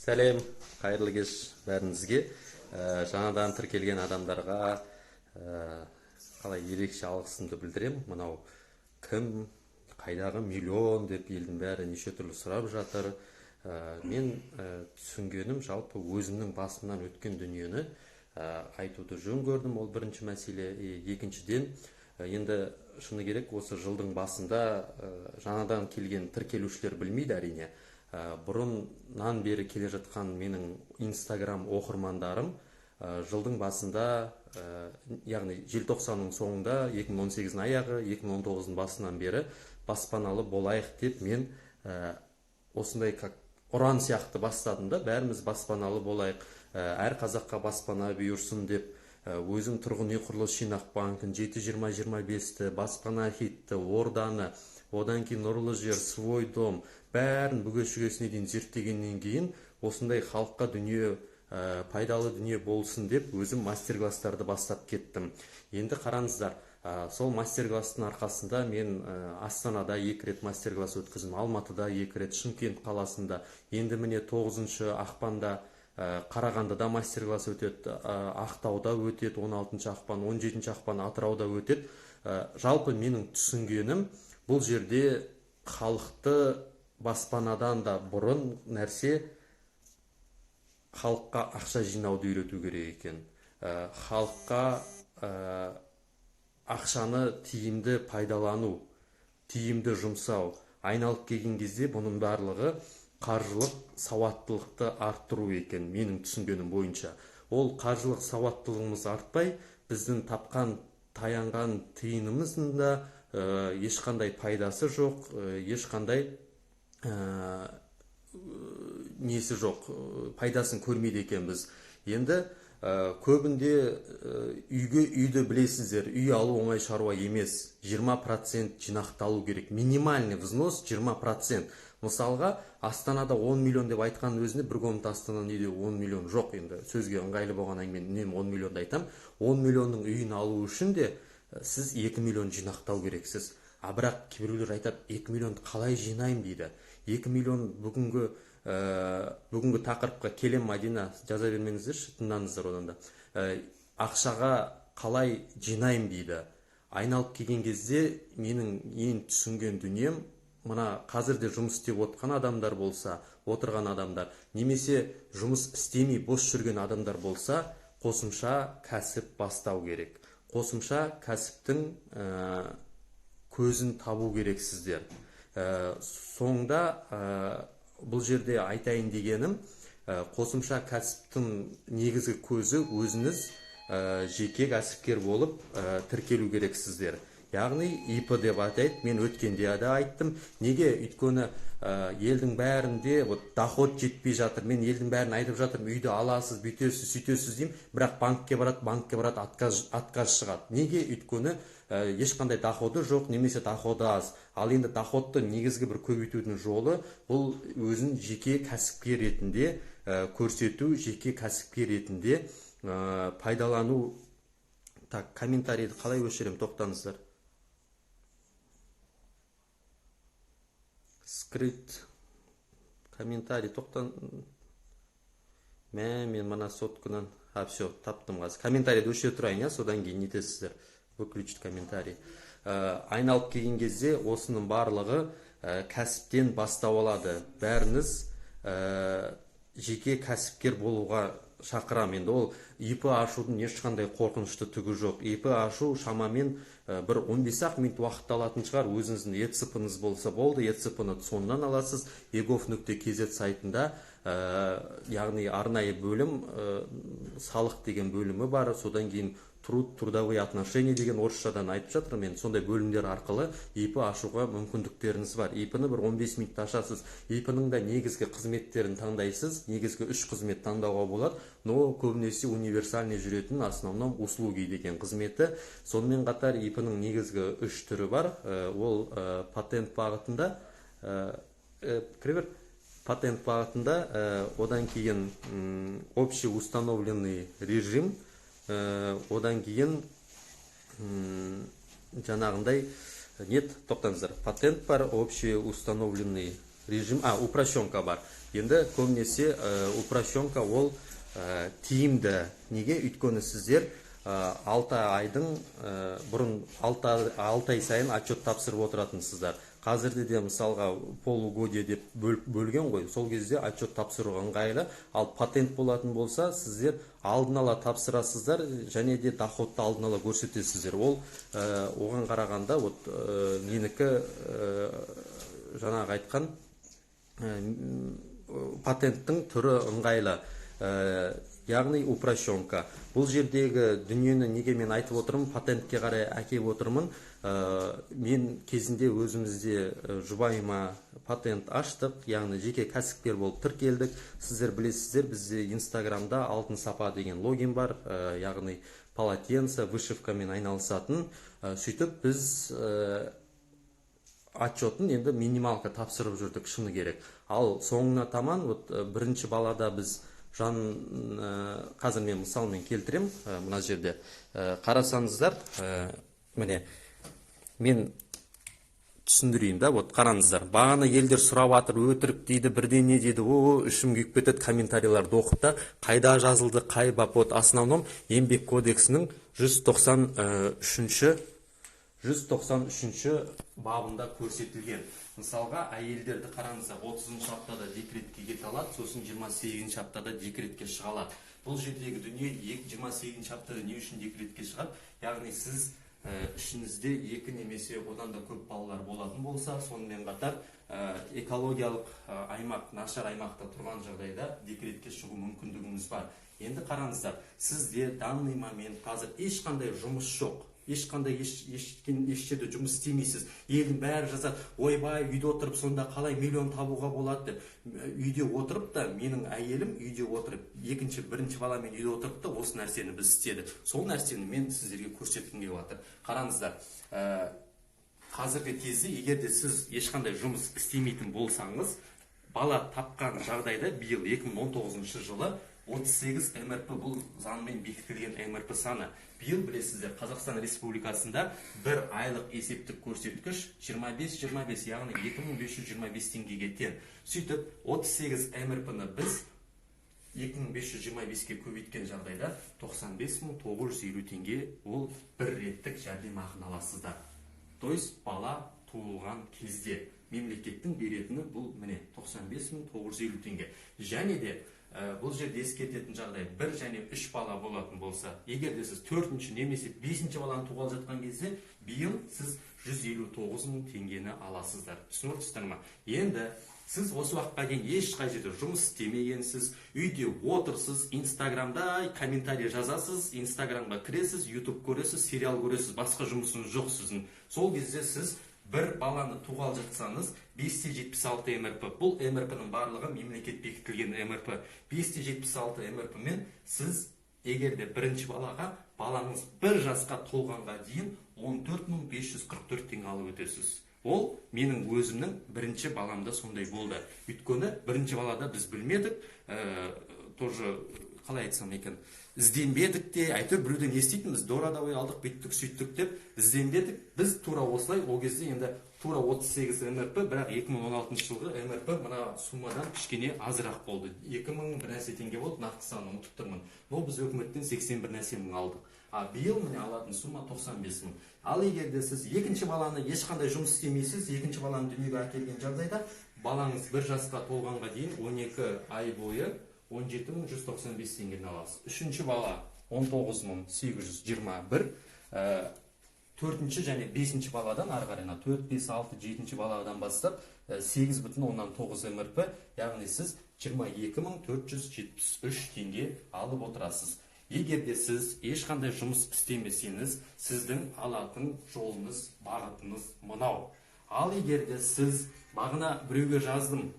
Сәлем, қайырлы кеш бәріңізге. Жаңадан тіркелген адамдарға қалай ерекше алғысымды білдірем. Мынау кім, қайдағы миллион деп елдің бәрі неше түрлі сұрап жатыр. Мен түсінгенім, жалпы өзімнің басымнан өткен дүниені айтуды жөн көрдім. Ол бірінші мәселе. Екіншіден, енді шыны керек, осы жылдың басында жаңадан келген тіркелушілер білмейді әрине. Бұрыннан бері келе жатқан менің Инстаграм оқырмандарым жылдың басында, яғни желтоқсанның соңында, 2018-дің аяғы, 2019-дың басынан бері баспаналы болайық деп мен осындай как ұран сияқты бастадым да, бәріміз баспаналы болайық, әр қазаққа баспана бұйырсын деп, өзім тұрғын үй құрылыс жинақ банкін, 7-20-25-ті, баспана хитті, орданы, одан кейін нұрлы жер, свой дом, бәрін бүге-шүгесіне дейін зерттегеннен кейін осындай халыққа дүние, пайдалы дүние болсын деп өзім мастер-класстарды бастап кеттім. Енді қараңыздар, сол мастер-класстың арқасында мен Астанада 2 рет мастер-класс өткіздім, Алматыда 2 рет, Шымкент қаласында. Енді міне 9 ақпанда Қарағандыда мастер-класс өтеді, Ақтауда өтеді, 16 ақпан, 17 ақпан Атырауда өтеді. Жалпы менің түсінгенім, бұл жерде халықты баспанадан да бұрын нәрсе халыққа ақша жинауды үйрету керек екен. Халыққа ақшаны тиімді пайдалану, тиімді жұмсау, айналып келген кезде бұның барлығы қаржылық сауаттылықты арттыру екен, менің түсінгенім бойынша. Ол қаржылық сауаттылығымыз артпай, біздің тапқан, таянған тиынымыздың да ешқандай пайдасы жоқ, ешқандай несі жоқ, пайдасын көрмейді екенбіз. Енді көбінде үйге, үйді білесіздер, үй алу оңай шаруа емес. 20% жинақталу керек. Минимальный взнос 20%. Мысалға, Астанада 10 миллион деп айтқан өзінде бір комната Астананың үйде 10 миллион жоқ. Енді сөзге ыңғайлы болған әңгімені үнемі 10 миллионды айтам. 10 миллионның үйін алу үшін де сіз 2 миллион жинақтау керексіз. А бірақ кейбіреулер айтады, 2 миллионды қалай жинаймын дейді. 2 миллион бүгінгі тақырыпқа келем, Мадина, жаза бермеңіздерші, тыңдаңыздар одан да. Ақшаға қалай жинаймын дейді. Айналып келген кезде менің ең түсінген дүнием, мына қазірде жұмыс істеп отқан адамдар болса, отырған адамдар, немесе жұмыс істемей бос жүрген адамдар болса, қосымша кәсіп бастау керек. Қосымша кәсіптің көзін табу керексіздер. Соңында бұл жерде айтайын дегенім, қосымша кәсіптің негізгі көзі өзіңіз жеке кәсіпкер болып тіркелу керексіздер. Яғни ИП деп атайды, мен өткенде де айттым. Неге? Өйткені елдің бәрінде вот доход жетпей жатыр. Мен елдің бәрін айтып жатырмын, үйді аласыз, бүйтесіз, сөйтесіз деймін, бірақ банкке барады, банкке барады, отказ шығады. Неге? Өйткені ешқандай доходы жоқ, немесе доходы аз. Ал енді доходты негізгі бір көбейтудің жолы бұл өзін жеке кәсіпкер ретінде көрсету, жеке кәсіпкер ретінде пайдалану. Так, комментарийді қалай өшіремін, тоқтаңыздар. Скрыть комментарий, тоқтан. Мә, мен мына соткадан, а, все, таптым қазір. Комментарийді өшіре тұрайын, иә, содан кейін нетесіздер. Выключить комментарий. Айналып келген кезде осының барлығы кәсіптен бастау алады. Бәріңіз жеке кәсіпкер болуға шақырам. Енді ол ИП ашудың ешқандай қорқынышты түгі жоқ. ИП ашу шамамен бір 15-ақ минут уақыт алатын шығар. Өзіңіздің ЭЦП-ңыз болса болды, ЭЦП-ны соннан аласыз. Егов нүкте kz сайтында, яғни арнайы бөлім, салық деген бөлімі бар. Содан кейін труд, трудовые отношения деген орысшадан айтып жатырмын мен. Сондай бөлімдер арқылы ИП ашуға мүмкіндіктеріңіз бар. ИП-ны бір 15 минутта ашасыз. ИП-ның да негізгі қызметтерін таңдайсыз. Негізгі 3 қызмет таңдауға болады. Но көбінесе универсальный жүретін основном услуги деген қызметі. Сонымен қатар ИП-ның негізгі 3 түрі бар. Ол патент бағытында, кіре бер. Патент бағытында, одан кейін общий установленный режим, одан кейін жаңағындай нет, тоқтаңыздар, патент бар, общий установленный режим, упрощенка бар. Енді көбінесе упрощенка ол тиімді. Неге? Өйткені сіздер 6 айдың бұрын 6 ай сайын отчет тапсырып отыратынсыздар. Қазірде де, мысалға, полугодие деп бөлген ғой, сол кезде отчет тапсыруға ыңғайлы. Ал патент болатын болса, сіздер алдын ала тапсырасыздар және де доходты алдын ала көрсетесіздер. Ол оған қарағанда, вот менікі жаңағы айтқан патенттің түрі ыңғайлы, яғни упрощенка. Бұл жердегі дүниені неге мен айтып отырмын, патентке қарай әкеліп отырмын? Мен кезінде өзімізде жұбайыма патент аштық, яғни жеке кәсіпкер болып тіркелдік. Сіздер білесіздер, бізде Инстаграмда «Алтын сапа» деген логин бар, яғни полотенце, вышивкамен айналысатын. Сөйтіп біз отчетін енді минималка тапсырып жүрдік, шыны керек. Ал соңына таман, вот бірінші балада біз жан қазір мен мысалмен келтірем. Мына жерде қарасаңыздар, міне, мен түсіндірейін да. Вот қараңыздар, бағана елдер сұрап жатыр, өтірік дейді, бірдеңе дейді. О, ішім күйіп кетеді комментарийларды оқып та. Қайда жазылды, қай бап? Вот основном Еңбек кодексінің 193 бабында көрсетілген. Мысалға, әйелдерді қараңыздар, 30 аптада декретке кете алады, сосын 28 аптада декретке шыға алады. Бұл жердегі дүние, 28 аптада не үшін декретке шығады? Яғни сіз ішіңізде екі немесе одан да көп балалар болатын болса, сонымен қатар экологиялық аймақ нашар аймақта тұрған жағдайда декретке шығу мүмкіндігіңіз бар. Енді қараңыздар, сізде данный момент қазір ешқандай жұмыс жоқ, ешқандай еш жерде жұмыс істемейсіз. Елдің бәрі жазады: «Ойбай, үйде отырып сонда қалай миллион табуға болады?» – деп. Үйде отырып та, менің әйелім үйде отырып, екінші, бірінші баламен үйде отырып та осы нәрсені біз істедік. Сол нәрсені мен сіздерге көрсеткім келіп жатыр. Қараңыздар, қазіргі кезде егер де сіз ешқандай жұмыс істемейтін болсаңыз, бала тапқан жағдайда биыл 2019 жылы 38 МРП, бұл заңмен бекітілген МРП саны. Биыл, білесіздер, Қазақстан Республикасында бір айлық есептік көрсеткіш 25-25, яғни 2525 теңгеге тең. Сөйтіп 38 МРП-ны біз 2525-ке көбейткен жағдайда 95 950 теңге, ол бір реттік жәрдемақыны аласыздар. То есть бала туылған кезде мемлекеттің беретіні бұл, міне, 95 950 теңге. Және де бұл жерде ескертетін жағдай: бір және үш бала болатын болса, егер де сіз төртінші немесе бесінші баланы туғалы жатқан кезде, биыл сіз 159 мың теңгені аласыздар. Түсініп отырсыздар ма? Енді сіз осы уақытқа дейін ешқай жерде жұмыс істемегенсіз, үйде отырсыз, Инстаграмда комментарий жазасыз, Инстаграмға кіресіз, Ютуб көресіз, сериал көресіз, басқа жұмысыңыз жоқ сіздің. Сол кезде сіз бір баланы туғалы жатсаңыз, 5,76 МРП, бұл МРП-ның барлығы мемлекет бекітілген МРП, 5,76 МРП мен сіз егер де бірінші балаға балаңыз бір жасқа толғанға дейін 14 544 теңге алып өтесіз. Ол менің өзімнің бірінші баламда сондай болды. Өйткені бірінші балада біз білмедік, тоже қалай айтсам екен, ізденбедік те, әйтеуір біреуден еститінбіз, дородовой алдық, бүйттік, сөйттік деп. Ізденбедік біз тура осылай. Ол кезде енді тура 38 МРП, бірақ 2016 жылғы МРП мына суммадан кішкене азырақ болды, 2000 бір нәрсе теңге болды, нақты санын ұмытып тұрмын. Но біз өкіметтен 80 бір нәрсе мың алдық. А биыл, міне, алатын сумма 95 мың. Ал егер де сіз екінші баланы, ешқандай жұмыс істемейсіз, екінші баланы дүниеге әкелген жағдайда, балаңыз бір жасқа толғанға дейін 12 ай бойы 17 195 теңгені аласыз. Үшінші бала 19 821. Төртінші және бесінші баладан ары қарай, мына төрт, бес, алты, жетінші баладан бастап 8,9 МРП, яғни сіз 22 473 теңге алып отырасыз. Егер де сіз ешқандай жұмыс істемесеңіз, сіздің алатын жолыңыз, бағытыңыз мынау. Ал егер де сіз, бағана біреуге жаздым,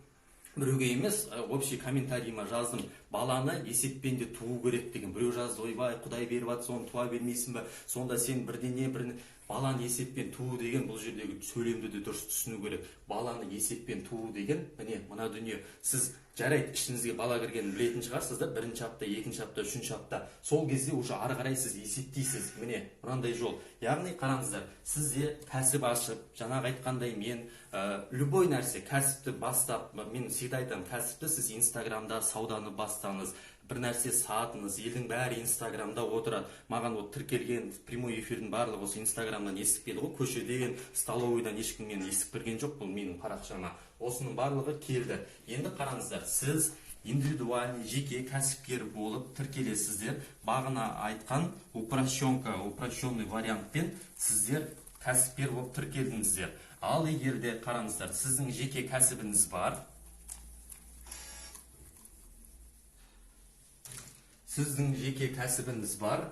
біреуге емес, общий комментарийіме жаздым, баланы есеппен де туу керек деген. Біреу жазды: «Ойбай, құдай беріп жатыр, соны туа бермейсің ба сонда сен?» Бірдеңе бір баланы есеппен туу деген, бұл жердегі сөйлемді де дұрыс түсіну керек. Баланы есеппен туу деген міне мына дүние. Сіз, жарайды, ішіңізге бала кіргенін білетін шығарсыз да, бірінші апта, екінші апта, үшінші апта, сол кезде уже ары қарай сіз есептейсіз. Міне, мынандай жол. Яғни қараңыздар, сізде кәсіп ашып, жаңағы айтқандай мен Любой нәрсе, кәсіпті бастап, мен всегда айтамын, кәсіпті сіз Инстаграмда сауданы бастаңыз, бір нәрсе сатыңыз, елдің бәрі Инстаграмда отырады. Маған вот тіркелген прямой эфирдің барлығы осы Инстаграмнан естіп келді ғой, көшеден, столовыйдан ешкім мені естіп кірген жоқ бұл менің парақшама. Осының барлығы келді. Енді қараңыздар, сіз индивидуальный жеке кәсіпкер болып тіркелесіздер. Бағана айтқан упрощенка, упрощенный вариантпен сіздер кәсіпкер болып тіркелдіңіздер. Ал егер де қараңыздар, сіздің жеке кәсібіңіз бар, сіздің жеке кәсібіңіз бар,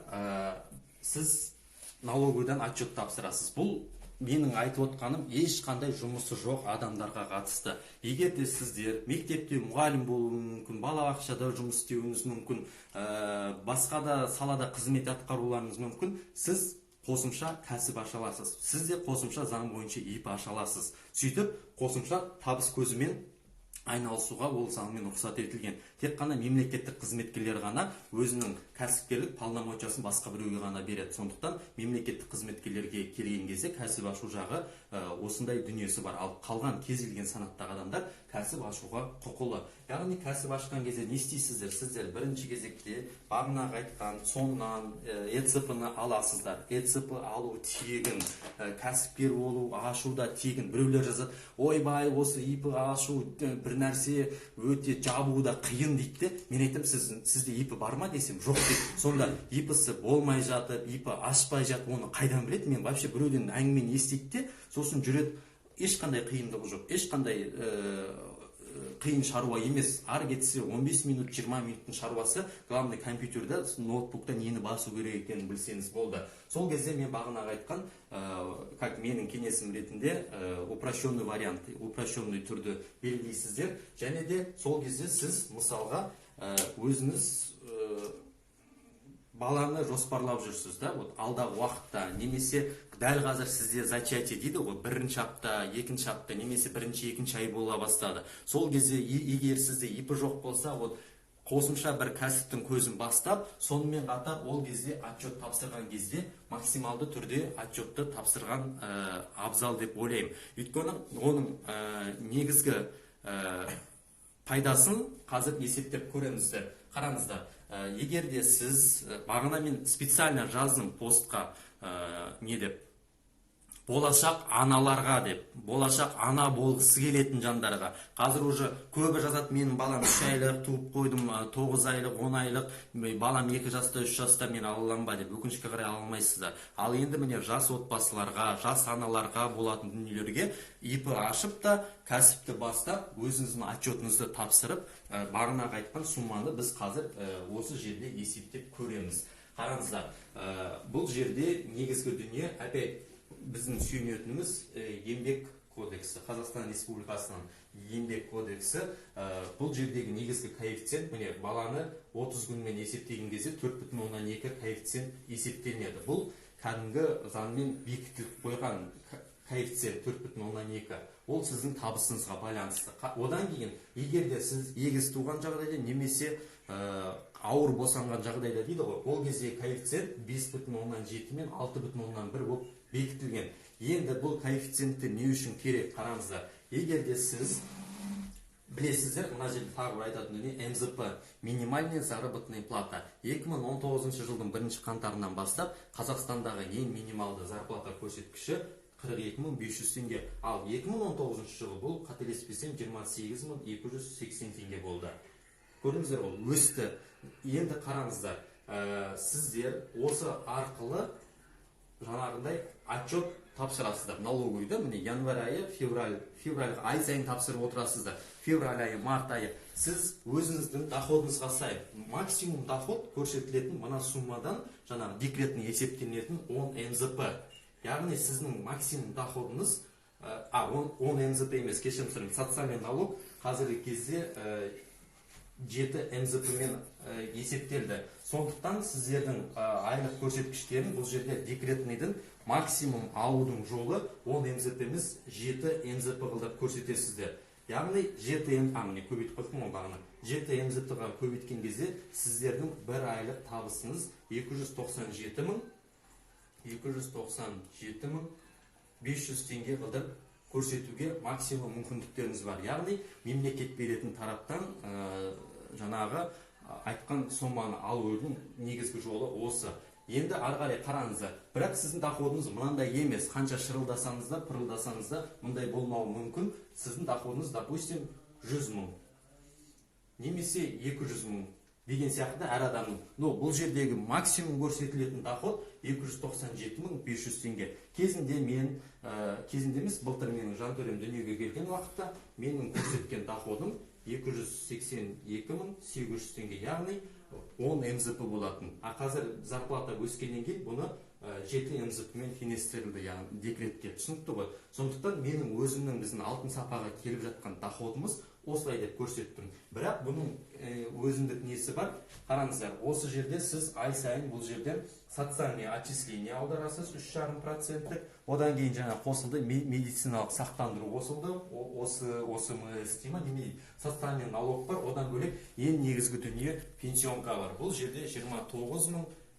сіз налоговыйдан отчет тапсырасыз. Бұл менің айтып отқаным ешқандай жұмысы жоқ адамдарға қатысты. Егер де сіздер мектепте мұғалім болуыңыз мүмкін, балабақшада жұмыс істеуіңіз мүмкін, басқа да салада қызмет атқаруларыңыз мүмкін, сіз қосымша кәсіп аша аласыз. Сіз де қосымша заң бойынша ИП аша аласыз. Сөйтіп қосымша табыс көзімен айналысуға ол заңмен рұқсат етілген. Тек қана мемлекеттік қызметкерлер ғана өзінің кәсіпкерлік полномочиясын басқа біреуге ғана береді. Сондықтан мемлекеттік қызметкерлерге келген кезде кәсіп ашу жағы осындай дүниесі бар. Ал қалған кез келген санаттағы адамдар кәсіп ашуға құқылы. Яғни кәсіп ашқан кезде не істейсіздер? Сіздер бірінші кезекте бағанағы айтқан ЦОНнан ЭЦП-ны аласыздар. ЭЦП алу тегін, кәсіпкер болу ашу да тегін. Біреулер жазады, ойбай, осы ИП ашу бір нәрсе өте жабу да қиын дейді де. Мен айтамын, сізде ИП бар ма десем, жоқ дейді. Сонда ИП-сы болмай жатып, ИП ашпай жатып, оны қайдан біледі? Мен вообще біреуден әңгімені естиді де, сосын жүреді. Ешқандай қиындығы жоқ, ешқандай қиын шаруа емес. Ары кетсе 15 минут, 20 минуттың шаруасы. Главный компьютерда, ноутбукта нені басу керек екенін білсеңіз болды. Сол кезде мен бағанағы айтқан, как менің кеңесім ретінде, упрощенный вариант, упрощенный түрді белгілейсіздер. Және де сол кезде сіз мысалға өзіңіз баланы жоспарлап жүрсіз да, вот алдағы уақытта, немесе дәл қазір сізде зачатие дейді ғой, бірінші апта, екінші апта, немесе бірінші, екінші ай бола бастады. Сол кезде егер сізде ИП жоқ болса, вот қосымша бір кәсіптің көзін бастап, сонымен қатар ол кезде отчет тапсырған кезде максималды түрде отчетты тапсырған абзал деп ойлаймын. Өйткені оның негізгі пайдасын қазір есептеп көреміздер. Қараңыздар, егер де сіз, бағана мен специально жаздым постқа, не деп, болашақ аналарға деп, болашақ ана болғысы келетін жандарға. Қазір уже көбі жазады, менің балам 3 айлық туып қойдым, 9 айлық, 10 айлық, балам 2 жаста, 3 жаста, мен ала аламын ба деп. Өкінішке қарай ала алмайсыздар. Ал енді міне жас отбасыларға, жас аналарға болатын дүниелерге ИП ашып та, кәсіпті бастап, өзіңіздің отчетыңызды тапсырып, бағанағы айтқан сумманы біз қазір осы жерде есептеп көреміз. Қараңыздар, бұл жерде негізгі дүние, опять біздің сүйенетініміз еңбек кодексі, Қазақстан Республикасының еңбек кодексі. Бұл жердегі негізгі коэффициент, міне баланы 30 күнмен есептеген кезде 4,2 коэффициент есептелінеді. Бұл кәдімгі заңмен бекітіліп қойған коэффициент 4,2. Ол сіздің табысыңызға байланысты. Одан кейін, егер де сіз егіз туған жағдайда немесе ауыр босанған жағдайда дейді ғой, ол кезде коэффициент 5,7 мен 6,1 болып бекітілген. Енді бұл коэффициенттер не үшін керек? Қараңыздар, егер де сіз білесіздер, мына жерде тағы бір айтатын дүние, МЗП, минимальная заработная плата. 2019 жылдың бірінші қаңтарынан бастап Қазақстандағы ең минималды зарплата көрсеткіші 42 500 теңге. Ал 2019 жылы бұл, қателеспесем, 28 280 теңге болды. Көрдіңіздер ғой, өсті. Енді қараңыздар, сіздер осы арқылы жаңағындай отчет тапсырасыздар налоговыйда. Міне январь айы, февраль, февраль ай сайын тапсырып отырасыздар. Февраль айы, март айы сіз өзіңіздің доходыңызға сай максимум доход көрсетілетін мына суммадан жаңағы декретный есептелінетін 10 МЗП. Яғни сіздің максимум доходыңыз, 10 МЗП емес, кешірім сұраймын, социальный налог қазіргі кезде 7 МЗП мен есептелді. Сондықтан сіздердің айлық көрсеткіштерін бұл жерде декретныйдың максимум алудың жолы 10 МЗП емес, 7 МЗП қылдап көрсетесіздер. Яғни 7 М, міне көбейтіп қойдым ғой бағана. 7 МЗП-ға көбейткен кезде сіздердің бір айлық табысыңыз 297 мың 500 теңге қылдырып Көрсетуге максимум мүмкіндіктеріңіз бар, яғни мемлекет беретін тараптан жаңағы айтқан соманы алудың негізгі жолы осы. Енді ары қарай қараңыздар. Бірақ сіздің доходыңыз мынандай емес, қанша шырылдасаңыз да, пырылдасаңыз да, мындай болмауы мүмкін. Сіздің доходыңыз, допустим, 100 000 немесе 200 000 деген сияқты әр адамның. Но бұл жердегі максимум көрсетілетін доход 297 500 теңге. Кезінде мен, кезінде емес, былтыр менің жантөрем дүниеге келген уақытта менің көрсеткен доходым 282 800 теңге, яғни 10 МЗП болатын. А қазір зарплата өскеннен кейін бұны 7 МЗП мен теңестірілді, яғни декретке. Түсінікті ғой? Сондықтан менің өзімнің, біздің «Алтын сапаға» келіп жатқан доходымыз осылай деп көрсеттім. Бірақ бұның өзіндік несі бар. Қараңыздар, осы жерде сіз ай сайын бұл жерден социальный отчисление аударасыз, 3,5 проценттік. Одан кейін жаңа қосылды, медициналық сақтандыру қосылды, осы ОСМС дей ма, неме дейді, социальный налог бар. Одан бөлек ең негізгі дүние пенсионка бар. Бұл жерде 29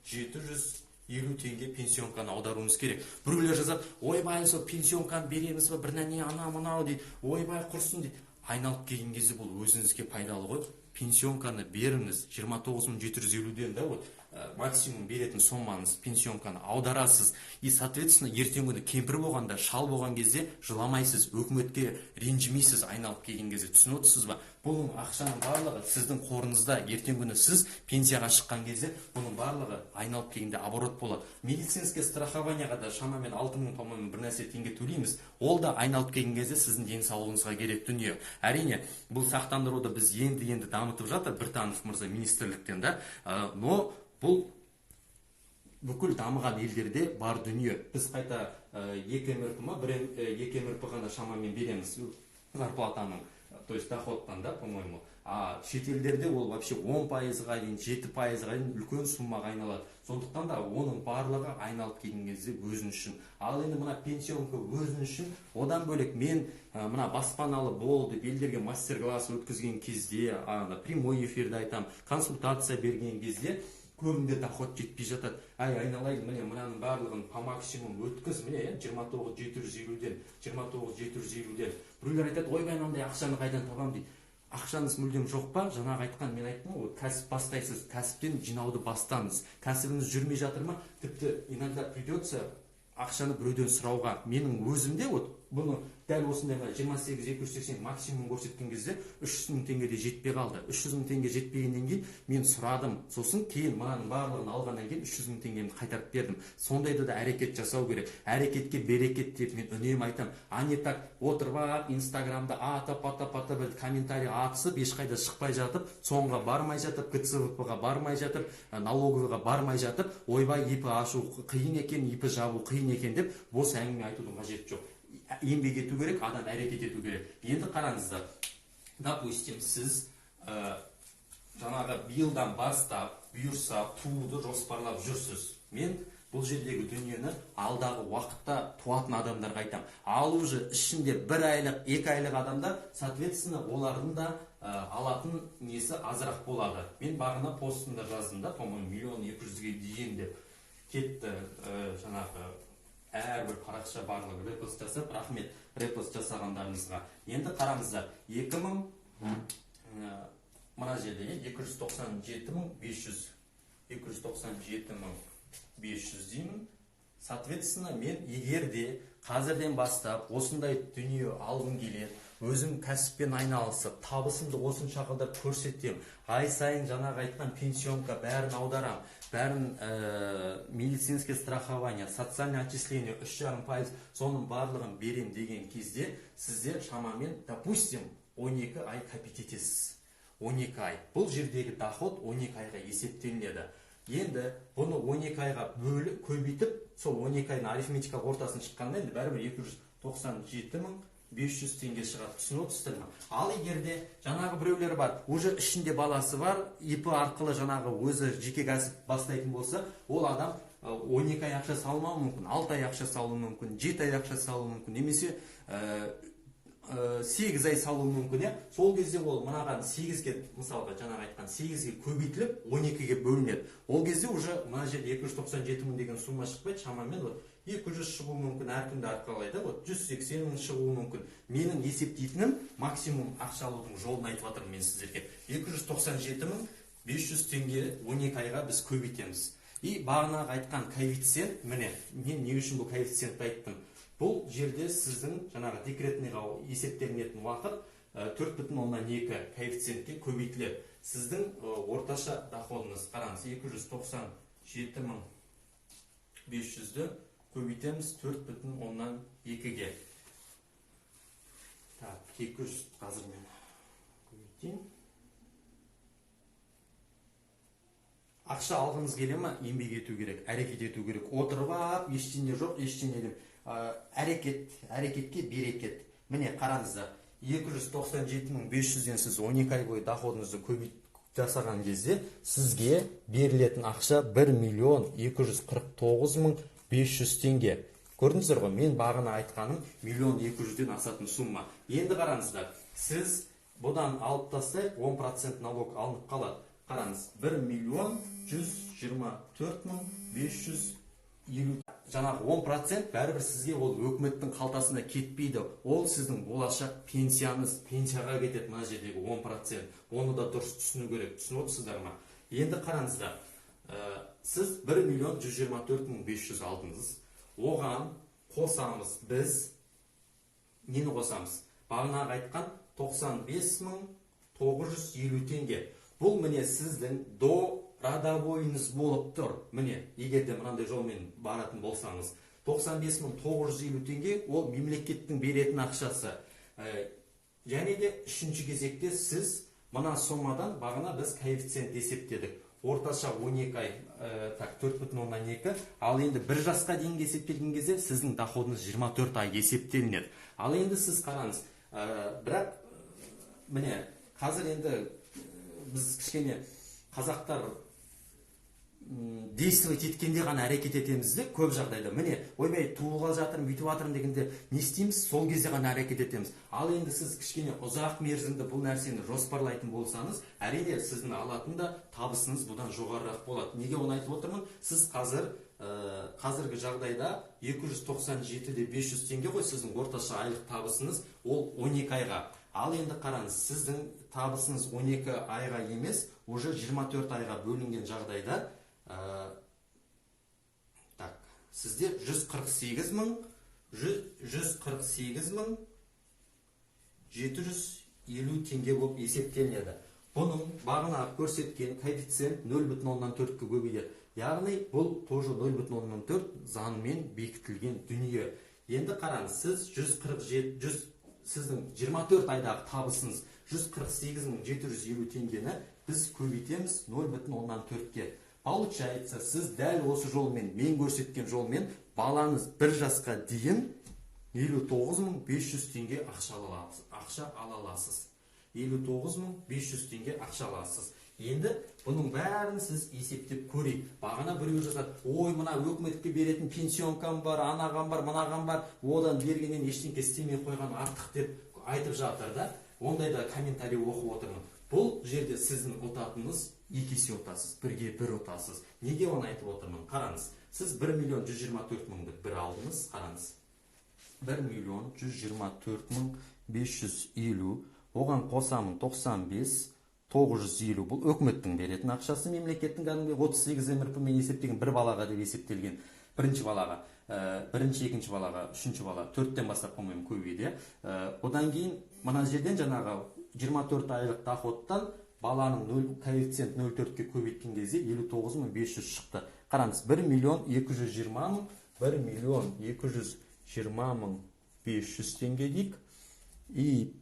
750 теңге пенсионканы аударуыңыз керек. Біреулер жазады: «Ойбай, сол пенсионканы береміз ба, бірдеңе, анау мынау дейді, ойбай, құрсын», – дейді. Айналып келген кезде бұл өзіңізге пайдалы ғой. Пенсионканы беріңіз, 29 750-ден да, вот максимум беретін сомаңыз. Пенсионканы аударасыз и, соответственно, ертеңгі күні кемпір болғанда, шал болған кезде жыламайсыз, өкіметке ренжімейсіз айналып келген кезде. Түсініп отырсыз ба? Бұның ақшаның барлығы сіздің қорыңызда. Ертеңгі күні сіз пенсияға шыққан кезде бұның барлығы айналып келгенде оборот болады. Медицинский страхованияға да шамамен 6000, по-моему, бір нәрсе теңге төлейміз. Ол да айналып келген кезде сіздің денсаулығыңызға керек дүние. Әрине, бұл сақтандыруды біз енді енді дамытып жатыр Біртанов мырза министрліктен да. Но бұл бүкіл дамыған елдерде бар дүние. Біз қайта екі МРП ма, бір, екі МРП ғана шамамен береміз зарплатаның, то есть доходтан да, по-моему. А шетелдерде ол вообще 10 пайызға дейін, 7 пайызға дейін үлкен суммаға айналады. Сондықтан да оның барлығы айналып келген кезде өзің үшін. Ал енді мына пенсионка өзің үшін. Одан бөлек мен мына баспаналы бол деп елдерге мастер класс өткізген кезде, ана прямой эфирде айтамын, консультация берген кезде көбінде доход жетпей жатады. Әй, айналайын, міне, мынаның барлығын по максимум өткіз, міне, иә, 29 750-ден, 29 750-ден. Біреулер айтады: «Ойбай, мынандай ақшаны қайдан табамын?» – дейді. Ақшаңыз мүлдем жоқ па? Жаңағы айтқан, мен айттым ғой, кәсіп бастайсыз, кәсіптен жинауды бастаңыз. Кәсібіңіз жүрмей жатыр ма? Тіпті иногда придется ақшаны біреуден сұрауға. Менің өзімде вот бұны дәл осындай 28 280 максимум көрсеткен кезде 300 000 теңге де жетпей қалды. 300 000 теңге жетпегеннен кейін мен сұрадым. Сосын кейін мынаның барлығын алғаннан кейін 300 000 теңгемді қайтарып бердім. Сондайда да әрекет жасау керек. «Әрекетке берекет» деп мен үнемі айтамын. А не так отырып алып, инстаграмда атап, атап, атап, бір комментарий атысып, ешқайда шықпай жатып, ЦОНға бармай жатып, ГЦВП ға бармай жатып, налоговыйға бармай жатып, «Ойбай, ИП ашу қиын екен, ИП жабу қиын екен» деп бос әңгіме айтудың қажеті жоқ. Еңбек ету керек, адам әрекет ету керек. Енді қараңыздар, допустим, сіз жаңағы биылдан бастап, бұйырса, тууды жоспарлап жүрсіз. Мен бұл жердегі дүниені алдағы уақытта туатын адамдарға айтамын. Ал уже ішінде бір айлық, 2 айлық адамдар, соответственно, олардың да алатын несі азырақ болады. Мен бағана постымда жаздым да, по-моему, 1 200 000-ге дейін деп кетті. Жаңағы әрбір парақша барлығы репост жасап, рахмет репост жасағандарыңызға. Енді қараңыздар, 2000, мына жерде 297 500, 297 500 деймін. Соответственно, мен егер де қазірден бастап осындай дүние алғым келеді, өзім кәсіппен айналысып, табысымды осынша қылдап көрсетемін, ай сайын жаңағы айтқан пенсионка бәрін аударам, бәрін, медицинское страхование, социальное отчисление 3,5 пайыз, соның барлығын берем деген кезде, сіздер шамамен, допустим, 12 ай копить етесіз. 12 ай. Бұл жердегі доход 12 айға есептелінеді. Енді бұны 12 айға бөліп, көбейтіп, сол 12 айдың арифметикалық ортасын шыққанда енді бәрібір 297 500 теңге шығады. Түсініп отырсыздар ма? Ал егер де жаңағы біреулер бар, уже ішінде баласы бар, ИП арқылы жаңағы өзі жеке кәсіп бастайтын болса, ол адам 12 ай ақша салмауы мүмкін, 6 ай ақша салуы мүмкін, 7 ай ақша салуы мүмкін немесе 8 ай салуы мүмкін, иә. Сол кезде ол мынаған 8-ге, мысалға жаңағы айтқан 8-ге көбейтіліп 12-ге бөлінеді. Ол кезде уже мына жерде 297 мың деген сумма шықпайды, шамамен вот 200 шығуы мүмкін, әркімді әрқалай да, вот 180 мың шығуы мүмкін. Менің есептейтінім максимум ақша алудың жолын айтып жатырмын мен сіздерге. 297 мың 500 теңге 12 айға біз көбейтеміз. И бағанағы айтқан коэффициент, міне, мен не үшін бұл коэффициентті айттым? Бұл жерде сіздің жаңағы декретныйға есептелінетін уақыт 4,2 коэффициентке көбейтіледі. Сіздің орташа доходыңыз, қараңыз, 297 мың 500-ді көбейтеміз 4,2-ге. Так, 200, қазір мен көбейтейін. Ақша алғыңыз келе ма? Еңбек ету керек, әрекет ету керек. Отырып алып, ештеңе жоқ, ештеңе деп. Әрекет, әрекетке берекет. Міне қараңыздар, 297 мың 500-ден сіз 12 ай бойы доходыңызды көбейтіп жасаған кезде сізге берілетін ақша 1 миллион 249 мың 500 теңге. Көрдіңіздер ғой, мен бағана айтқаным 1 200 000-ден асатын сумма. Енді қараңыздар, сіз бұдан алып тастайық, 10% налог алынып қалады. Қараңыз, 1 миллион 124 мың 550. Жаңағы 10% бәрібір сізге ол өкіметтің қалтасына кетпейді. Ол сіздің болашақ пенсияңыз, пенсияға кетеді мына жердегі 10%. Оны да дұрыс түсіну керек. Түсініп отырсыздар ма? Енді қараңыздар, сіз 1 миллион 124 мың 500 алдыңыз. Оған қосамыз біз, нені қосамыз? Бағанағы айтқан 95 мың 950 теңге. Бұл міне сіздің до родовойыңыз болып тұр. Міне, егер де мынандай жолмен баратын болсаңыз, 95 мың 950 теңге ол мемлекеттің беретін ақшасы. Және де үшінші кезекте сіз мына сомадан бағана біз коэффициент есептедік. Орташа 12 ай, так, 4,2. Ал енді бір жасқа дейінгі есептелген кезде сіздің доходыңыз 24 ай есептелінеді. Ал енді сіз қараңыз, бірақ міне қазір енді біз кішкене қазақтар действовать еткенде ғана әрекет етеміз де көп жағдайда. Міне, ойбай, туылғалы жатырмын, бүйтіп жатырмын дегенде не істейміз? Сол кезде ғана әрекет етеміз. Ал енді сіз кішкене ұзақ мерзімді бұл нәрсені жоспарлайтын болсаңыз, әрине сіздің алатын да табысыңыз бұдан жоғарырақ болады. Неге оны айтып отырмын? Сіз қазіргі жағдайда 297 де 500 теңге ғой сіздің орташа айлық табысыңыз, ол 12 айға. Ал енді қараңыз, сіздің табысыңыз 12 айға емес, уже 24 айға бөлінген жағдайда, так, сізде 148 мың 750 теңге болып есептелінеді. Бұның бағана көрсеткен коэффициент 0,4-ке көбейеді. Яғни бұл тоже 0,4 заңмен бекітілген дүние. Енді қараңыз, сіз 147, 100, сіздің 24 айдағы табысыңыз 148 мың 750 теңгені біз көбейтеміз 0,4-ке. Получается, сіз дәл осы жолмен, мен көрсеткен жолмен балаңыз бір жасқа дейін 59 мың 500 теңге ақша ала аласыз. Ақша ала аласыз. 59 мың 500 теңге ақша аласыз. Енді бұның бәрін сіз есептеп көрейік. Бағана біреу жазады, ой, мына өкіметке беретін пенсионкам бар, анаған бар, мынаған бар, одан бергеннен ештеңке істемей қойған артық деп айтып жатыр да. Ондай да комментарий оқып отырмын. Бұл жерде сіздің ұтатыныңыз екі есе ұтасыз, бірге бір ұтасыз. Неге оны айтып отырмын? Қараңыз, сіз 1 миллион 124 мыңды бір алдыңыз, қараңыз. 1 миллион 124 мың 550, оған қосамын 95, 950, бұл өкіметтің беретін ақшасы, мемлекеттің кәдімгі 38 МРП мен есептеген бір балаға деп есептелген, бірінші балаға, бірінші, екінші балаға, үшінші бала, 4-тен бастап, по-моему, көбейді, иә. Одан кейін мына жерден жаңағы 24 айлық доходтан баланың 0, коэффициент 0,4-ке көбейткен кезде 59 мың 500 шықты. Қараңыз, 1 миллион 220 мың, 1 миллион 220 мың 500 теңге дейік. И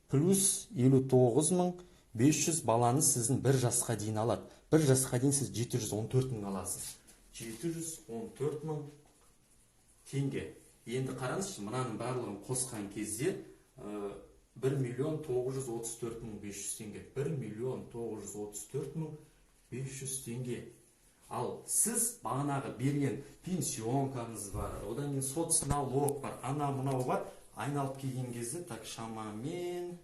плюс 59 мың 500 баланы сіздің бір жасқа дейін алады. Бір жасқа дейін сіз 714 мың аласыз. 714 мың теңге. Енді қараңызшы, мынаның барлығын қосқан кезде 1 миллион 934 мың 500 теңге. 1 миллион 934 мың 500 теңге. Ал сіз бағанағы берген пенсионкаңыз бар, одан кейін соцналог бар, ана мынау бар. Айналып келген кезде так шамамен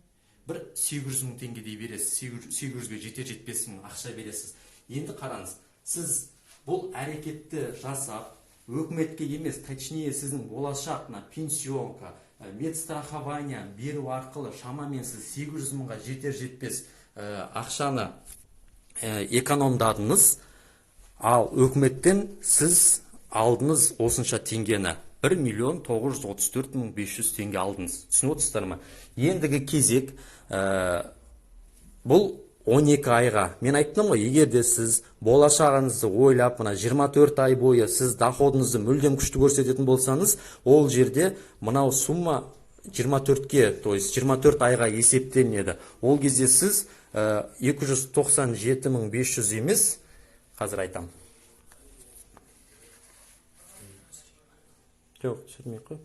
бір 800 мың теңгедей бересіз, 800-ге жетер жетпес мың ақша бересіз. Енді қараңыз, сіз бұл әрекетті жасап, өкіметке емес, точнее сіздің болашақ мына пенсионка, медстрахование беру арқылы шамамен сіз 800 мыңға жетер жетпес ақшаны экономдадыңыз. Ал өкіметтен сіз алдыңыз осынша теңгені, 1 миллион 934 мың 500 теңге алдыңыз. Түсініп отырсыздар ма? Ендігі кезек, бұл 12 айға. Мен айттым ғой, егер де сіз болашағыңызды ойлап, мына 24 ай бойы сіз доходыңызды мүлдем күшті көрсететін болсаңыз, ол жерде мынау сумма 24-ке, то есть 24 айға есептелінеді. Ол кезде сіз 297 мың 500 емес, қазір айтам. Жоқ, түсірмей қой.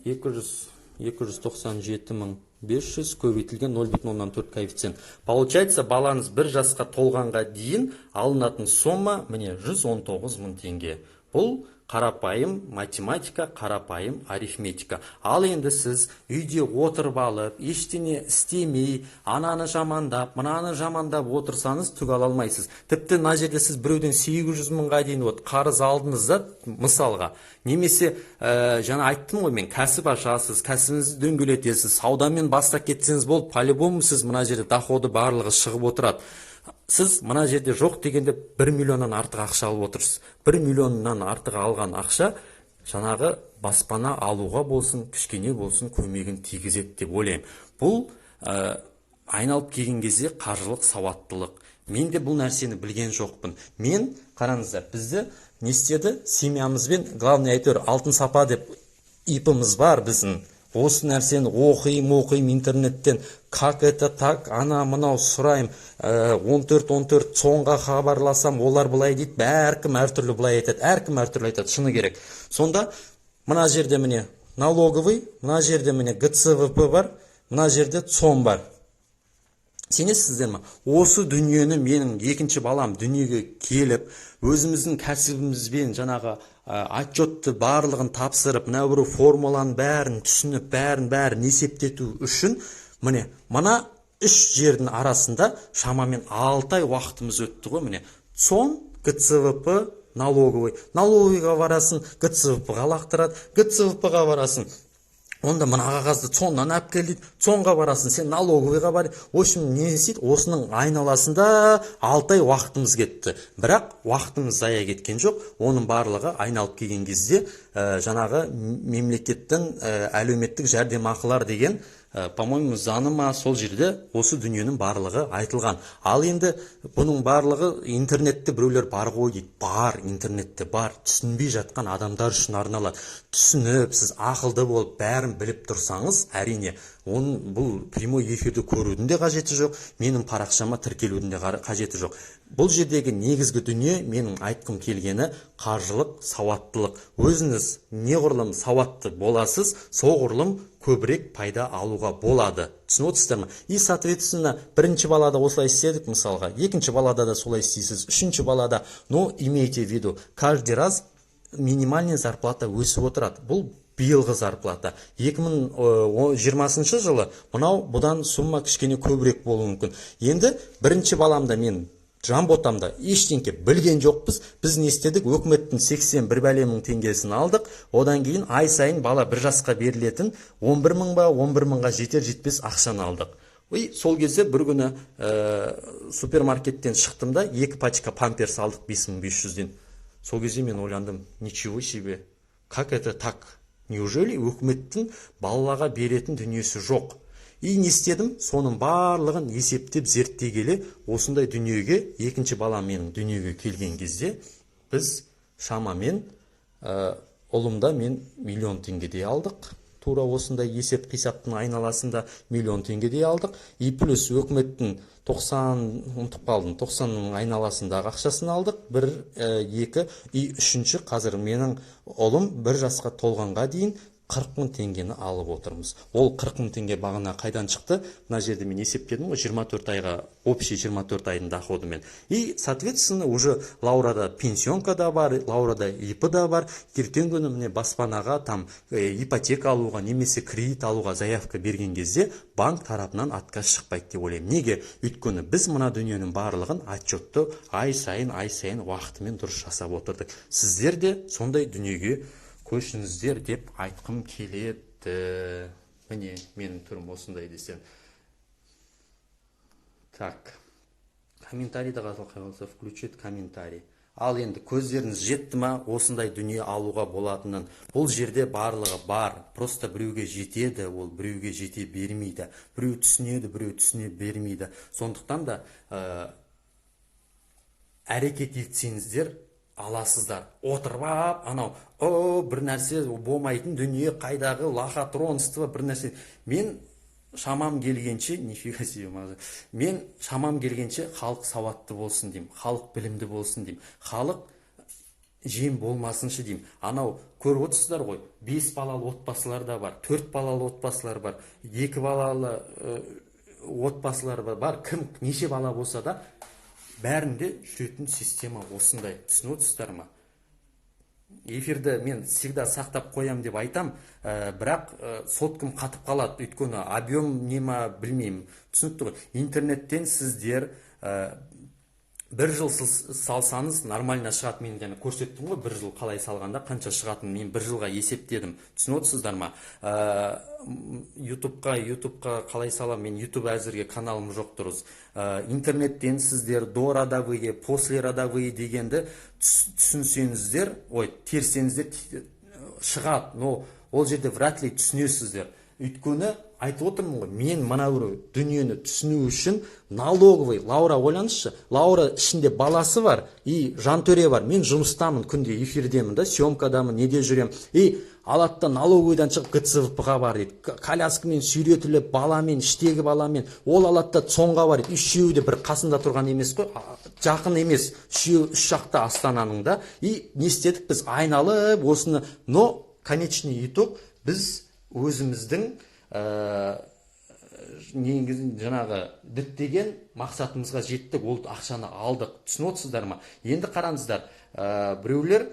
297 мың 500 көбейтілген 0,4 коэффициент. Получается, балаңыз бір жасқа толғанға дейін алынатын сомма міне 119 мың теңге. Бұл қарапайым математика, қарапайым арифметика. Ал енді сіз үйде отырып алып, ештеңе істемей, ананы жамандап, мынаны жамандап отырсаңыз, түк ала алмайсыз. Тіпті мына жерде сіз біреуден 800 мыңға дейін вот қарыз алдыңыз да, мысалға. Немесе жаңа айттым ғой мен, кәсіп ашасыз, кәсібіңізді дөңгелетесіз, саудамен бастап кетсеңіз болды, по-любому сіз мына жерде доходы барлығы шығып отырады. Сіз мына жерде жоқ дегенде 1 миллионнан артық ақша алып отырсыз. 1 миллионнан артық алған ақша жаңағы баспана алуға болсын, кішкене болсын көмегін тигізеді деп ойлаймын. Бұл айналып келген кезде қаржылық сауаттылық. Мен де бұл нәрсені білген жоқпын. Мен, қараңыздар, бізді не істеді? Семьямызбен, главный әйтеуір Алтын Сапа деп ИП-іміз бар біздің. Осы нәрсені оқимын, оқимын интернеттен, как это так, ана мынау сұраймын, 14-14 ЦОНға хабарласам, олар былай дейді, әркім әртүрлі былай айтады, әркім әртүрлі айтады, шыны керек. Сонда мына жерде міне налоговый, мына жерде міне ГЦВП бар, мына жерде ЦОН бар. Сенесіздер ме? Осы дүниені менің екінші балам дүниеге келіп, өзіміздің кәсібімізбен жаңағы отчетты барлығын тапсырып, мына бір формуланың бәрін түсініп, бәрін бәрін есептету үшін міне мына үш жердің арасында шамамен 6 ай уақытымыз өтті ғой. Міне ЦОН, ГЦВП, налоговый. Налоговыйға барасың, ГЦВП-ға лақтырады, ГЦВП-ға барасың, онда мына қағазды ЦОНнан алып кел дейді, ЦОНға барасың, сен налоговыйға бар. В общем, не істейді, осының айналасында 6 ай уақытымыз кетті. Бірақ уақытымыз зая кеткен жоқ. Оның барлығы айналып келген кезде жаңағы мемлекеттің әлеуметтік жәрдемақылар деген, по-моему, заңы ма, сол жерде осы дүниенің барлығы айтылған. Ал енді бұның барлығы интернетте біреулер бар ғой дейді. Бар, интернетте бар, түсінбей жатқан адамдар үшін арналады. Түсініп, сіз ақылды болып, бәрін біліп тұрсаңыз, әрине, оның бұл прямой эфирді көрудің де қажеті жоқ, менің парақшама тіркелудің де қажеті жоқ. Бұл жердегі негізгі дүние, менің айтқым келгені, қаржылық сауаттылық. Өзіңіз неғұрлым сауатты боласыз, соғұрлым көбірек пайда алуға болады. Түсініп отырсыздар ма? И соответственно, бірінші балада осылай істедік, мысалға, екінші балада да солай істейсіз, үшінші балада. Но имейте в виду, каждый раз минимальный зарплата өсіп отырады. Бұл биылғы зарплата. 2020 жылы мынау бұдан сумма кішкене көбірек болуы мүмкін. Енді бірінші баламда мен Жанботамда ештеңке білген жоқпыз. Біз не істедік? Өкіметтің 81 бәле мың теңгесін алдық. Одан кейін ай сайын бала бір жасқа берілетін 11 мың ба, 11 мыңға жетер жетпес ақшаны алдық. И сол кезде бір күні супермаркеттен шықтым да, екі пачка памперс алдық 5500-ден. Сол кезде мен ойландым: ничего себе, как это так? Неужели өкіметтің балаларға беретін дүниесі жоқ? И не істедім? Соның барлығын есептеп, зерттей келе, осындай дүниеге, екінші балам менің дүниеге келген кезде біз шамамен ұлымда мен миллион теңгедей алдық. Тура осындай есеп қисаптың айналасында миллион теңгедей алдық. И плюс өкіметтің 90, ұмытып қалдым, 90-ның айналасындағы ақшасын алдық. Бір, екі, и үшінші, қазір менің ұлым бір жасқа толғанға дейін 40 мың теңгені алып отырмыз. Ол 40 мың теңге бағана қайдан шықты? Мына жерде мен есептедім ғой, 24 айға, общий 24 айдың доходымен. И, соответственно, уже Лаурада пенсионка да бар, Лаурада ИП да бар. Ертеңгі күні, міне, баспанаға там ипотека алуға немесе кредит алуға заявка берген кезде банк тарапынан отказ шықпайды деп ойлаймын. Неге? Өйткені біз мына дүниенің барлығын, отчетты ай сайын, ай сайын уақытымен дұрыс жасап отырдық. Сіздер де сондай дүниеге көшіңіздер деп айтқым келеді. Міне, менің түрім осындай десем. Так, комментарийді қалса, включить комментарий. Ал енді көздеріңіз жетті ма осындай дүние алуға болатынын? Бұл жерде барлығы бар, просто біреуге жетеді ол, біреуге жете бермейді, біреу түсінеді, біреу түсіне бермейді. Сондықтан да әрекет етсеңіздер, аласыздар. Отырып алып, анау о бір нәрсе болмайтын дүние, қайдағы лохотронство, бір нәрсе. Мен шамам келгенше, нифига себе, мен шамам келгенше халық сауатты болсын деймін, халық білімді болсын деймін, халық жем болмасыншы деймін. Анау көріп отырсыздар ғой, бес балалы отбасылар да бар, төрт балалы отбасылар бар, екі балалы отбасылар бар. Кім неше бала болса да, бәрінде жүретін система осындай, түсініп отырсыздар ма? Эфирді мен всегда сақтап қоям деп айтам, бірақ соткам қатып қалады, өйткені объем не ма, білмеймін. Түсінікті ғой? Интернеттен сіздер бір жыл салсаңыз, нормально шығады. Мен жаңа көрсеттім ғой, бір жыл қалай салғанда қанша шығатынын мен бір жылға есептедім, түсініп отырсыздар ма? Ютубқа қалай саламын? Мен Ютуб әзірге каналым жоқ дұрыс. Интернеттен сіздер дородовые, послеродовые дегенді түсінсеңіздер, ой, терсеңіздер, шығады, но ол жерде вряд ли түсінесіздер. Өйткені айтып отырмын ғой, мен мына бір дүниені түсіну үшін налоговый, Лаура, ойлаңызшы, Лаура ішінде баласы бар и Жантөре бар, мен жұмыстамын, күнде эфирдемін да, съемкадамын, неде жүремін. И алады да, налоговыйдан шығып, ГЦВП ға бар дейді, коляскамен сүйретіліп, баламен, іштегі баламен. Ол алады да, ЦОНға бар дейді. Үшеуі де бір қасында тұрған емес қой, жақын емес, үшеуі үш жақта Астананың да. И не істедік біз? Айналып осыны. Но конечный итог, біз өзіміздің негізі жаңағы діттеген мақсатымызға жеттік, ол ақшаны алдық, түсініп отырсыздар ма? Енді қараңыздар, біреулер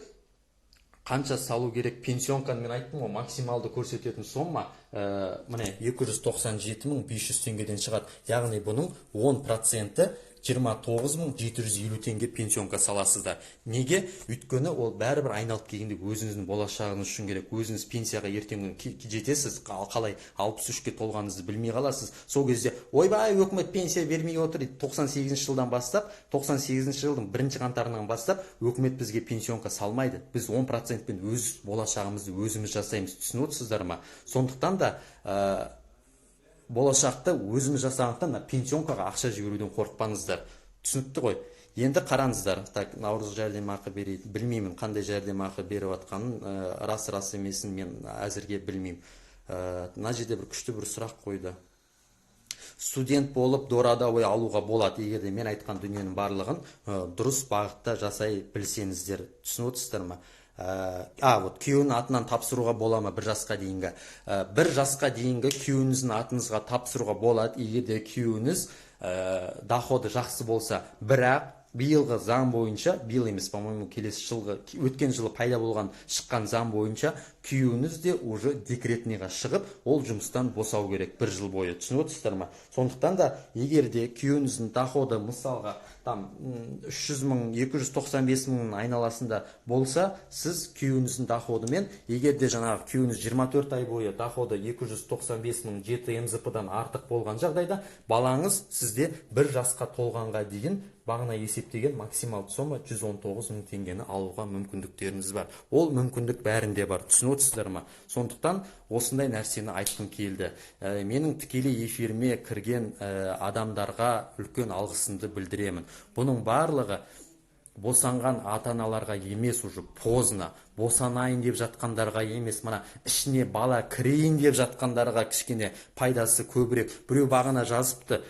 қанша салу керек пенсионканы? Мен айттым ғой, максималды көрсететін сомма, міне, 297 500 теңгеден шығады. Яғни бұның 10%-і 29 750 теңге пенсионка саласыздар. Неге? Өйткені ол бәрібір айналып келгенде өзіңіздің болашағыңыз үшін керек. Өзіңіз пенсияға ертеңгі күні жетесіз, қалай 63-ке толғаныңызды білмей қаласыз. Сол кезде: «Ойбай, өкімет пенсия бермей отыр», – дейді. 98 жылдан бастап, 98 жылдың бірінші қаңтарынан бастап өкімет бізге пенсионка салмайды. Біз 10 процентпен өз болашағымызды өзіміз жасаймыз, түсініп отырсыздар ма? Сондықтан да болашақты өзіміз жасағандықтан, мына пенсионкаға ақша жіберуден қорықпаңыздар, түсінікті ғой? Енді қараңыздар. Так, наурыз жәрдемақы береді, білмеймін қандай жәрдемақы беріп жатқанын, рас рас емесін мен әзірге білмеймін. Мына жерде бір күшті бір сұрақ қойды: студент болып дородовой алуға болады, егер де мен айтқан дүниенің барлығын дұрыс бағытта жасай білсеңіздер, түсініп отырсыздар ма? А вот күйеуінің атынан тапсыруға бола ма бір жасқа дейінгі? Бір жасқа дейінгі күйеуіңіздің атыңызға тапсыруға болады, егер де күйеуіңіз доходы жақсы болса. Бірақ биылғы заң бойынша, биыл емес, по моему, келесі жылғы, өткен жылы пайда болған, шыққан заң бойынша күйеуіңіз де уже декретныйға шығып, ол жұмыстан босау керек бір жыл бойы, түсініп отырсыздар ма? Сондықтан да егер де күйеуіңіздің доходы, мысалға, там 300 мың, 295 мыңның айналасында болса, сіз күйеуіңіздің доходымен, егер де жаңағы күйеуіңіз 24 ай бойы доходы 295 мың жеті МЗП-дан артық болған жағдайда, балаңыз сізде бір жасқа толғанға дейін бағана есептеген максималды сомма 119 мың теңгені алуға мүмкіндіктеріңіз бар. Ол мүмкіндік бәрінде бар, түсініп отырсыздар ма? Сондықтан осындай нәрсені айтқым келді. Менің тікелей эфиріме кірген адамдарға үлкен алғысымды білдіремін. Бұның барлығы босанған ата аналарға емес, уже поздно, босанайын деп жатқандарға емес, мына ішіне бала кірейін деп жатқандарға кішкене пайдасы көбірек. Біреу бағана жазыпты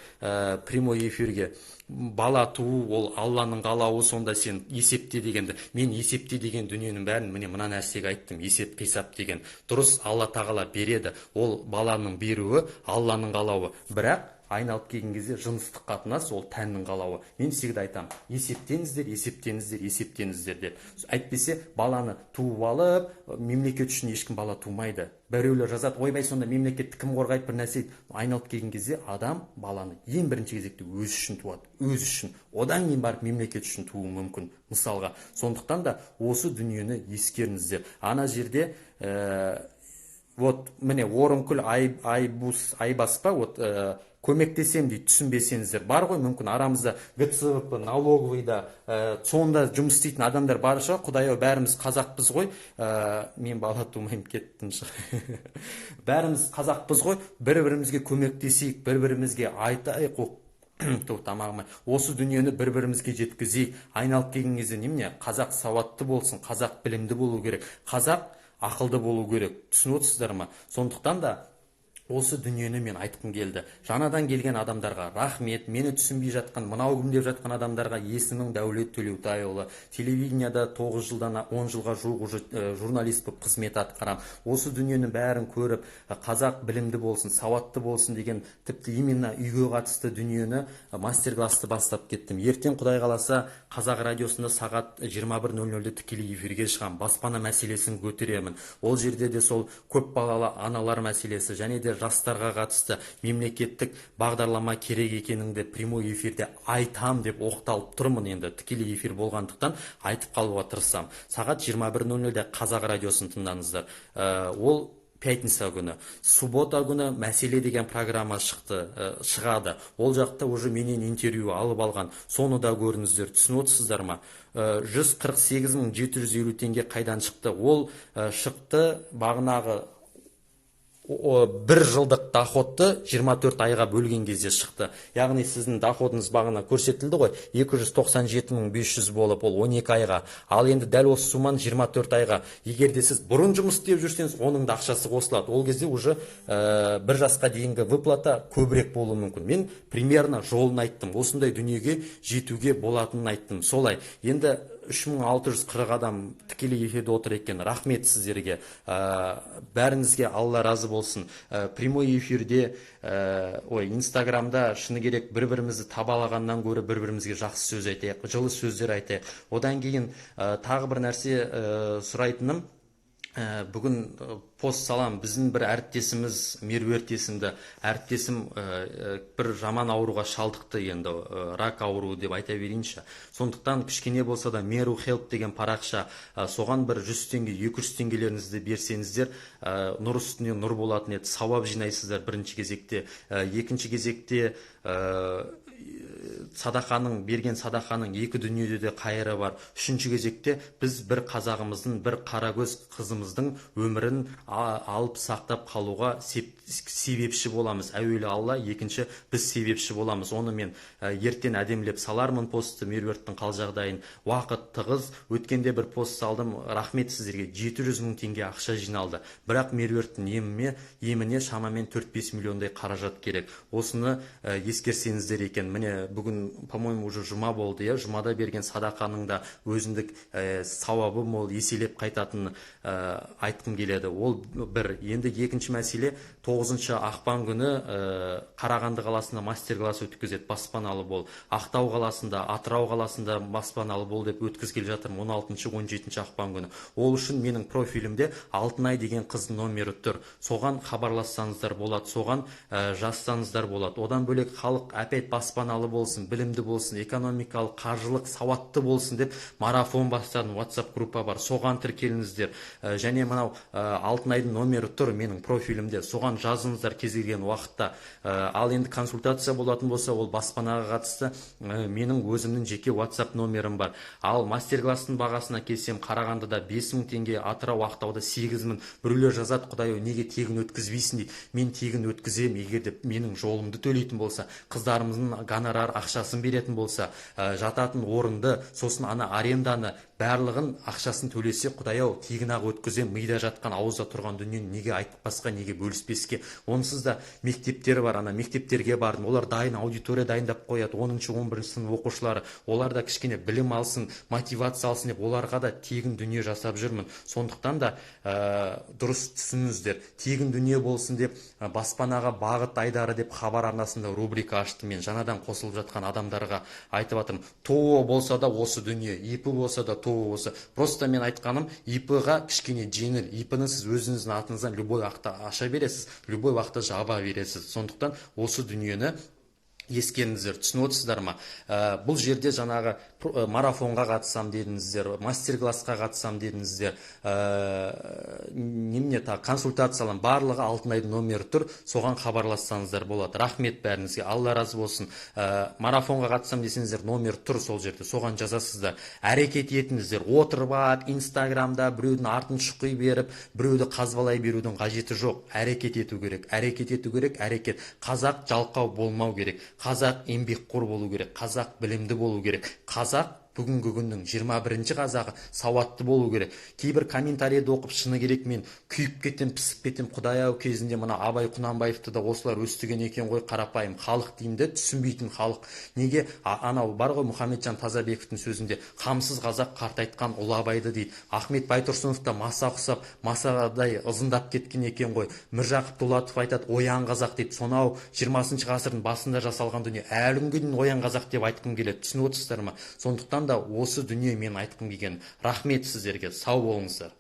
прямой эфирге. Бала туу ол Алланың қалауы, сонда сен есепте дегенді, мен есепте деген дүниенің бәрін міне мына нәрсеге айттым. Есеп қисап деген дұрыс, Алла тағала береді, ол баланың беруі Алланың қалауы. Бірақ айналып келген кезде жыныстық қатынас ол тәннің қалауы. Мен всегда айтамын: есептеңіздер, есептеңіздер, есептеңіздер деп. Әйтпесе баланы туып алып, мемлекет үшін ешкім бала тумайды. Біреулер жазады: «Ойбай, сонда мемлекетті кім қорғайды?» Бір нәрсе. Айналып келген кезде адам баланы ең бірінші кезекте өзі үшін туады, өзі үшін, одан кейін барып мемлекет үшін тууы мүмкін мысалға. Сондықтан да осы дүниені ескеріңіздер. Ана жерде вот міне, Орынкүл Айбус, Айбас па, вот көмектесем дейді. Түсінбесеңіздер, бар ғой, мүмкін, арамызда ГЦВП, налоговый да, ЦОНда жұмыс істейтін адамдар бар шығар. Құдай ау, бәріміз қазақпыз ғой. Мен бала тумаймын, кеттім. Бәріміз қазақпыз ғой, бір бірімізге көмектесейік, бір бірімізге айтайық. Тамағым, осы дүниені бір бірімізге жеткізейік. Айналып келген кезде немене? Қазақ сауатты болсын, қазақ білімді болу керек, қазақ ақылды болу керек, түсініп отырсыздар ма? Сондықтан да осы дүниені мен айтқым келді. Жаңадан келген адамдарға рахмет. Мені түсінбей жатқан, мынау кім деп жатқан адамдарға: есімім Дәулет Төлеутайұлы, телевиденияда 9 жылдан 10 жылға жуық уже журналист болып қызмет атқарамын. Осы дүниенің бәрін көріп, қазақ білімді болсын, сауатты болсын деген, тіпті именно үйге қатысты дүниені, мастер классты бастап кеттім. Ертең, Құдай қаласа, Қазақ радиосында сағат 21:00-де тікелей эфирге шығамын, баспана мәселесін көтеремін. Ол жерде де сол көп балалы аналар мәселесі және де жастарға қатысты мемлекеттік бағдарлама керек екенін де прямой эфирде айтам деп оқталып тұрмын. Енді тікелей эфир болғандықтан, айтып қалуға тырысамын. Сағат 21:00-де Қазақ радиосын тыңдаңыздар. Ол пятница күні. Суббота күні «Мәселе» деген программа шықты, шығады. Ол жақта уже менен интервью алып алған, соны да көріңіздер. Түсініп отырсыздар ма? 148 750 теңге қайдан шықты? Ол шықты бағанағы бір жылдық доход ты 24 айға бөлген кезде шықты. Яғни сіздің доход ыңыз бағана көрсетілді ғой, 297 500 болып, ол 12 айға. Ал енді дәл осы сумма ны 24 айға, егер де сіз бұрын жұмыс істеп жүрсеңіз, оның да ақшасы қосылады. Ол кезде уже бір жасқа дейінгі выплата көбірек болуы мүмкін. Мен примерно жолын айттым, осындай дүниеге жетуге болатынын айттым. Солай. Енді 3640 адам тікелей эфирде отыр екен, рахмет сіздерге, бәріңізге Алла разы болсын. Прямой эфирде, ой, Инстаграмда, шыны керек, бір бірімізді табалағаннан гөрі бір бірімізге жақсы сөз айтайық, жылы сөздер айтайық. Одан кейін тағы бір нәрсе сұрайтыным, бүгін пост салам. Біздің бір әріптесіміз, Меруерт есімді әріптесім, бір жаман ауруға шалдықты енді, рак ауруы деп айта берейінші. Сондықтан кішкене болса да Меру Хелп деген парақша, соған бір 100 теңге, 200 теңгелеріңізді берсеңіздер, нұр үстіне нұр болатын еді. Сауап жинайсыздар бірінші кезекте. Екінші кезекте садақаның, берген садақаның екі дүниеде де қайыры бар. Үшінші кезекте біз бір қазағымыздың, бір қарагөз қызымыздың өмірін алып, сақтап қалуға себепші боламыз. Әуелі Алла, екінші біз себепші боламыз. Оны мен ертең әдемілеп салармын постты, Меруерттің қал жағдайын. Уақыт тығыз. Өткенде бір пост салдым, рахмет сіздерге, 700 мың теңге ақша жиналды. Бірақ Меруерттің еміне шамамен 4-5 миллиондай қаражат керек. Осыны ескерсеңіздер екен. Міне, бүгін, по моему, уже жұма болды, иә. Жұмада берген садақаның да өзіндік сауабы мол, еселеп қайтатынын айтқым келеді. Ол бір. Енді екінші мәселе: 9 ақпан күні Қарағанды қаласында мастер класс өткізеді «Баспаналы бол». Ақтау қаласында, Атырау қаласында «Баспаналы бол» деп өткізгелі жатырмын 16, 17 ақпан күні. Ол үшін менің профилімде Алтынай деген қыздың номері тұр, соған хабарлассаңыздар болады, соған жазсаңыздар болады. Одан бөлек, халық опять баспаналы болсын, білімді болсын, экономикалық, қаржылық сауатты болсын деп марафон бастадым. WhatsApp группа бар, соған тіркеліңіздер. Және мынау Алтынайдың номері тұр менің профилімде, соған жазыңыздар кез келген уақытта. Ал енді консультация болатын болса, ол баспанаға қатысты, менің өзімнің жеке WhatsApp номерім бар. Ал мастер класстың бағасына келсем, Қарағандыда 5000 теңге, Атырау, Ақтауда 8000. Біреулер жазады: «Құдай ау, неге тегін өткізбейсің?» – дейді. Мен тегін өткіземін, егер де менің жолымды төлейтін болса. Қыздарымыздың гонорар ақшасын беретін болса, жататын орынды, сосын ана аренданы, барлығын ақшасын төлесе, құдай-ау, тегін ақ өткізем. Мида жатқан, ауызда тұрған дүниені неге айтпасқа, неге бөліспеске? Онсыз да мектептер бар, ана мектептерге бардым, олар дайын аудитория дайындап қояды. 10-, 11 сынып оқушылары, олар да кішкене білім алсын, мотивация алсын деп, оларға да тегін дүние жасап жүрмін. Сондықтан да дұрыс түсініңіздер, тегін дүние болсын деп, «Баспанаға бағыт» айдары деп Хабар арнасында рубрика аштым. Мен жаңадан қосылып жатқан адамдарға айтып жатырмын: ТОО болса да осы дүние, ИП болса да, ТОО болса. Просто мен айтқаным, ИП-ға кішкене жеңіл. ИП-ны сіз өзіңіздің атыңыздан любой уақытта аша бересіз, любой уақытта жаба бересіз. Сондықтан осы дүниені ескеріңіздер, түсініп отырсыздар ма? Бұл жерде жаңағы марафонға қатысам дедіңіздер, мастер классқа қатысам дедіңіздер, немене тағы, консультация аламын, барлығы Алтынайдың номері тұр, соған хабарлассаңыздар болады. Рахмет бәріңізге, Алла разы болсын. Марафонға қатысам десеңіздер, номер тұр сол жерде, соған жазасыздар. Әрекет етіңіздер. Отырып алып Инстаграмда біреудің артын шұқи беріп, біреуді қазбалай берудің қажеті жоқ. Әрекет ету керек, әрекет ету керек, әрекет. Қазақ жалқау болмау керек, қазақ еңбекқор болу керек, қазақ білімді болу керек, қазақ, бүгінгі күннің 21 қазағы сауатты болу керек. Кейбір комментарийді оқып, шыны керек, мен күйіп кетем, пісіп кетем. Құдай ау, кезінде мына Абай Құнанбаевты да осылар өстіген екен ғой, қарапайым халық деймін де, түсінбейтін халық. Неге анау бар ғой, Мұхамеджан Тазабековтің сөзінде: «Қамсыз қазақ қартайтқан ұлы Абайды», — дейді. Ахмет Байтұрсынов та маса ұқсап, масадай ызыңдап кеткен екен ғой. Міржақып Дулатов айтады: «Оян, қазақ», — дейді. Сонау 20-ғасырдың басында жасалған дүние әлі күнге дейін «Оян, қазақ» деп айтқым келеді, түсініп отырсыздар ма? Сондықтан да осы дүние мен айтқым келген. Рахмет сіздерге, сау болыңыздар.